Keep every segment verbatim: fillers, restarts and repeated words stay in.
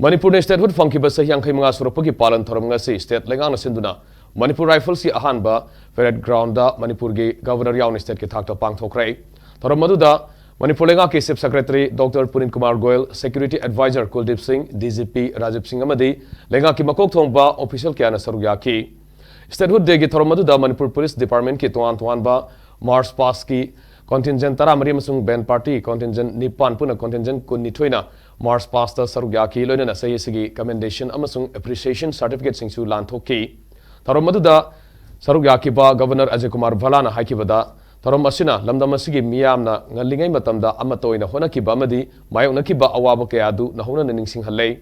ꯃꯅꯤꯄꯨꯔꯅ statehood ꯐꯪꯈꯤꯕ ꯆꯍꯤ ꯌꯥꯡꯈꯩ ꯃꯉꯥ ꯁꯨꯔꯛꯄꯒꯤ ꯄꯥꯂꯟ ꯊꯧꯔꯝ ꯉꯁꯤ state ꯂꯩꯉꯥꯛꯅ ꯁꯤꯟꯗꯨꯅ ꯃꯅꯤꯄꯨꯔ Riflesꯀꯤ ꯑꯍꯥꯟꯕ parade groundꯗ ꯃꯅꯤꯄꯨꯔꯒꯤ Governor ꯌꯥꯎꯅ stateꯀꯤ ꯊꯥꯛꯇ ꯄꯥꯡꯊꯣꯛꯈ꯭ꯔꯦ꯫ ꯊꯧꯔꯝ ꯑꯗꯨꯗ ꯃꯅꯤꯄꯨꯔ ꯂꯩꯉꯥꯛꯀꯤ Chief Secretary Doctor ꯄꯨꯅꯤꯠ Kumar Goyal, Security Advisor ꯀꯨꯜꯗꯤꯞ ꯁꯤꯡ, D G P ꯔꯥꯖꯤꯕ ꯁꯤꯡ ꯑꯃꯗꯤ ꯂꯩꯉꯥꯛꯀꯤ ꯃꯀꯣꯛ ꯊꯣꯡꯕ official ꯀꯌꯥꯅ ꯁꯔꯨꯛ ꯌꯥꯈꯤ꯫ Statehood Dayꯒꯤ ꯊꯧꯔꯝ ꯑꯗꯨꯗ ꯃꯅꯤꯄꯨꯔ Police Departmentꯀꯤ ꯇꯣꯉꯥꯟ ꯇꯣꯉꯥꯟꯕ March Pastꯀꯤ contingent ꯇꯔꯥꯃꯔꯤ ꯑꯃꯁꯨꯡ band party contingent ꯅꯤꯄꯥꯟ, ꯄꯨꯟꯅ contingent ꯀꯨꯟꯅꯤꯊꯣꯏꯅ March Pastꯇ ꯁꯔꯨꯛ ꯌꯥꯈꯤ꯫ ꯂꯣꯏꯅꯅ ꯆꯍꯤ ꯑꯁꯤꯒꯤ commendation ꯑꯃꯁꯨꯡ appreciation certificateꯁꯤꯡꯁꯨ ꯂꯥꯟꯊꯣꯛꯈꯤ꯫ ꯊꯧꯔꯝ ꯑꯗꯨꯗ ꯁꯔꯨꯛ ꯌꯥꯈꯤꯕ Governor ꯑꯖꯌ ꯀꯨꯃꯥꯔ ꯚꯜꯂꯥꯅ ꯍꯥꯏꯈꯤꯕꯗ, ꯊꯧꯔꯝ ꯑꯁꯤꯅ ꯂꯝꯗꯝ ꯑꯁꯤꯒꯤ ꯃꯤꯌꯥꯝꯅ ꯉꯜꯂꯤꯉꯩ ꯃꯇꯝꯗ ꯑꯃꯠꯇ ꯑꯣꯏꯅ ꯍꯣꯠꯅꯈꯤꯕ ꯑꯃꯗꯤ ꯃꯥꯌꯣꯛꯅꯈꯤꯕ ꯑꯋꯥꯕ ꯀꯌꯥ ꯑꯗꯨ ꯅꯧꯍꯧꯅꯅ ꯅꯤꯡꯁꯤꯡꯍꯜꯂꯦ꯫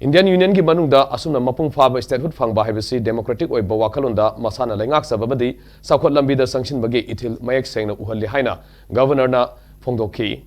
Indian Unionꯒꯤ ꯃꯅꯨꯡꯗ ꯑꯁꯨꯝꯅ ꯃꯄꯨꯡ ꯐꯥꯕ statehood ꯐꯪꯕ ꯍꯥꯏꯕꯁꯤ democratic ꯑꯣꯏꯕ ꯋꯥꯈꯜꯂꯣꯟꯗ ꯃꯁꯥꯅ ꯂꯩꯉꯥꯛꯆꯕ ꯑꯃꯗꯤ ꯆꯥꯎꯈꯠ ꯂꯝꯕꯤꯗ ꯆꯪꯁꯤꯟꯕꯒꯤ ꯏꯊꯤꯜ ꯃꯌꯦꯛ ꯁꯦꯡꯅ ꯎꯍꯜꯂꯤ ꯍꯥꯏꯅ Governorꯅ ꯐꯣꯡꯗꯣꯛꯈꯤ꯫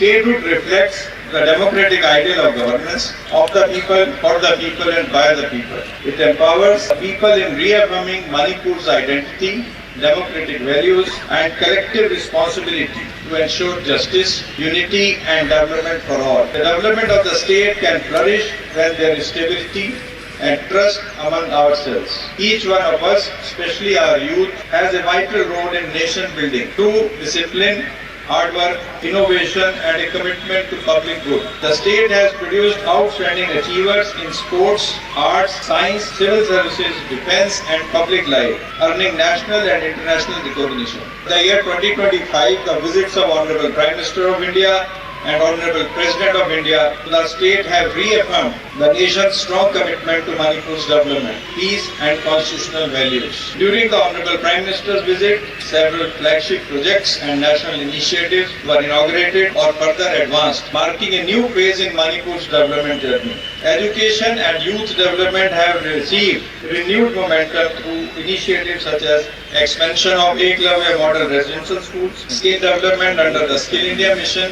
Statehood reflects the democratic ideal of governance, of the people, for the people, and by the people. It empowers the people in reaffirming Manipur's identity, democratic values, and collective responsibility to ensure justice, unity, and development for all. The development of the state can flourish when there is stability and trust among ourselves. Each one of us, especially our youth, has a vital role in nation building through discipline, hard work, innovation, and a commitment to public good. The state has produced outstanding achievers in sports, arts, science, civil services, defense, and public life, earning national and international recognition. The year twenty twenty-five, the visits of Honorable Prime Minister of India and Honorable President of India to the state have reaffirmed the nation's strong commitment to Manipur's development, peace, and constitutional values. During the Honorable Prime Minister's visit, several flagship projects and national initiatives were inaugurated or further advanced, marking a new phase in Manipur's development journey. Education and youth development have received renewed momentum through initiatives such as expansion of Eklavya Model Residential Schools, skill development under the Skill India Mission,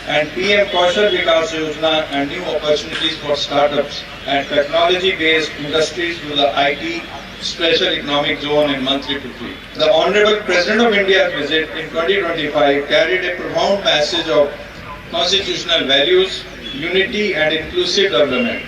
and P M Kaushal Vikas Yojana and new opportunities for startups and technology-based industries through the I T Special Economic Zone in Mantri Putri. The Honorable President of India's visit in twenty twenty-five carried a profound message of constitutional values, unity and inclusive development.